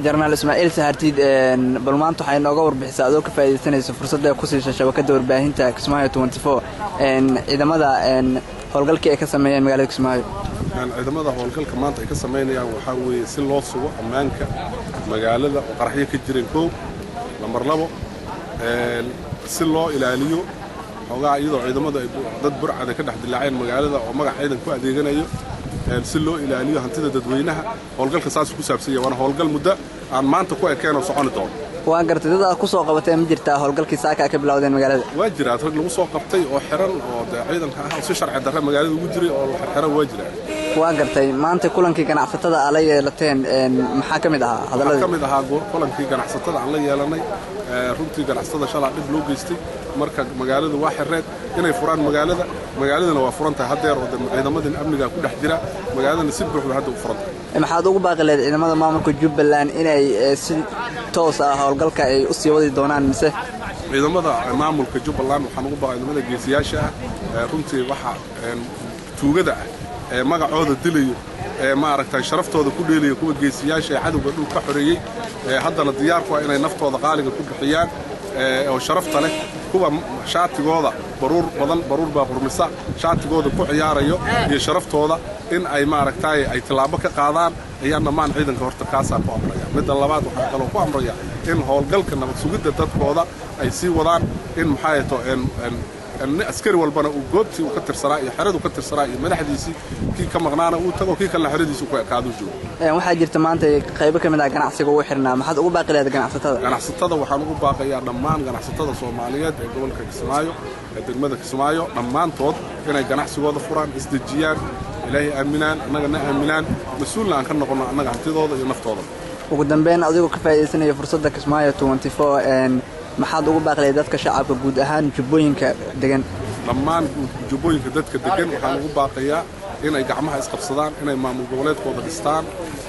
Jenaraal Ismaaciil Saxardiid, bal maanta waxay nooga warbixisaa, adoo ka faaidaysanayso fursadda ku siisa shabakadda warbaahinta Kismaayo 24, ciidamada howlgalkii ay ka sameeyeen magaalada Kismaayo. Ciidamada howlgalka maanta ay ka samaynayaan waxaa weeye si loo sugo ammaanka magaalada oo qaraxyo ka jireen, kow. Lambar labo, si loo ilaaliyo xoogaa iyadoo ciidamadu ay dad burcada ka dhex dilaaceen magaalada oo magac ciidan ku adeeganayo, si loo ilaaliyo hantida dadweynaha. Howlgalka saasuu ku saabsan yahay, waana howlgal muddo aan maanta ku ekeen oo soconi doono. Waan gartay. Dad aad ku soo qabatee ma jirtaa howlgalkii saaka ka bilowdeen magaalada? Waa jiraa, rag lagu soo qabtay oo xiran oo dee ciidanka ah oo si sharci darre magaalada ugu jiray oo la xirxiran waa jiraa. Waan gartay. Maanta kulankii ganacsatada aa la yeelateen maxaa ka mid ahaa Waxaa hadalladii? Ka mid ahaa kulankii ganacsatada aan la yeelanay, runtii ganacsatada shalaa dhib loo geystay. Marka magaaladu waa xirreed inay furaan magaalada, magaaladana waa furan tahay haddeer oo dee ciidamadin amniga ku dhex jira, magaaladana si buuxda hadda u furan tahay. Maxaad ugu baaqi lahayd ciidamada maamulka Jubbaland inay si toos ah howlgalka ay u sii wadi doonaan mise? Ciidamada maamulka Jubbaland waxaan ugu baaqay, ciidamada geesiyaasha ah, runtii waxa tuugada ah ee magacooda dilayo ee maaragtay sharaftooda ku dheelayo, kuwa geesiyaasha ee cadowga dhul ka xoreeyey ee haddana diyaar ku ah inay naftooda qaaliga ku bixiyaan oo sharafta leh, kuwa shaatigooda baruur badan, baruur baa qurmisa, shaatigooda ku ciyaarayo iyo sharaftooda, in ay maaragtay ay tallaabo ka qaadaan ayaan dhammaan ciidanka horta kaasaa ku amraya. Midda labaad, waxaan kaloo ku amraya in howlgalka nabad sugidda dadkooda ay sii wadaan, in maxaa to askari walbana uu goobtii uu ka tirsanaa iyo xeradu ka tirsanaa iyo madaxdiisii, kii ka maqnaana uu tago, kii kalena xeradiisii ku ekaaduu joogo. Waxaa jirta maanta qaybo ka mid ah ganacsiga ugu xirnaa. Maxaad ugu baaqi lahayd ganacsatada? Ganacsatada waxaan ugu baaqayaa, dhammaan ganacsatada Soomaaliyeed ee gobolka Kismaayo, ee degmada Kismaayo, dhammaantood inay ganacsigooda furaan, isdejiyaan, Ilaahay aaminaan, annagana aaminaan, mas-uulna aan ka noqonno annaga hantidooda iyo naftooda. Ugu dambeyn, adigoo ka faa'iidaysanaya fursadda Kismaayo 24, maxaad ugu baaqi lahayd dadka shacabka guud ahaan Jubbooyinka degan? Dhammaan Jubbooyinka dadka degan waxaan ugu baaqayaa inay gacmaha isqabsadaan, inay maamul goboleedkooda dhistaan,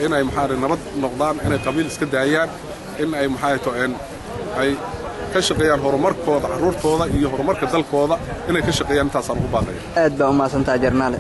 inay maxaa nabad noqdaan, inay qabiil iska daayaan, in ay maxaa to ay ka shaqeeyaan horumarkooda, carruurtooda iyo horumarka dalkooda inay ka shaqeeyaan. Intaasaan ugu baaqaya. Aad baa u mahadsantaha, jenaraale.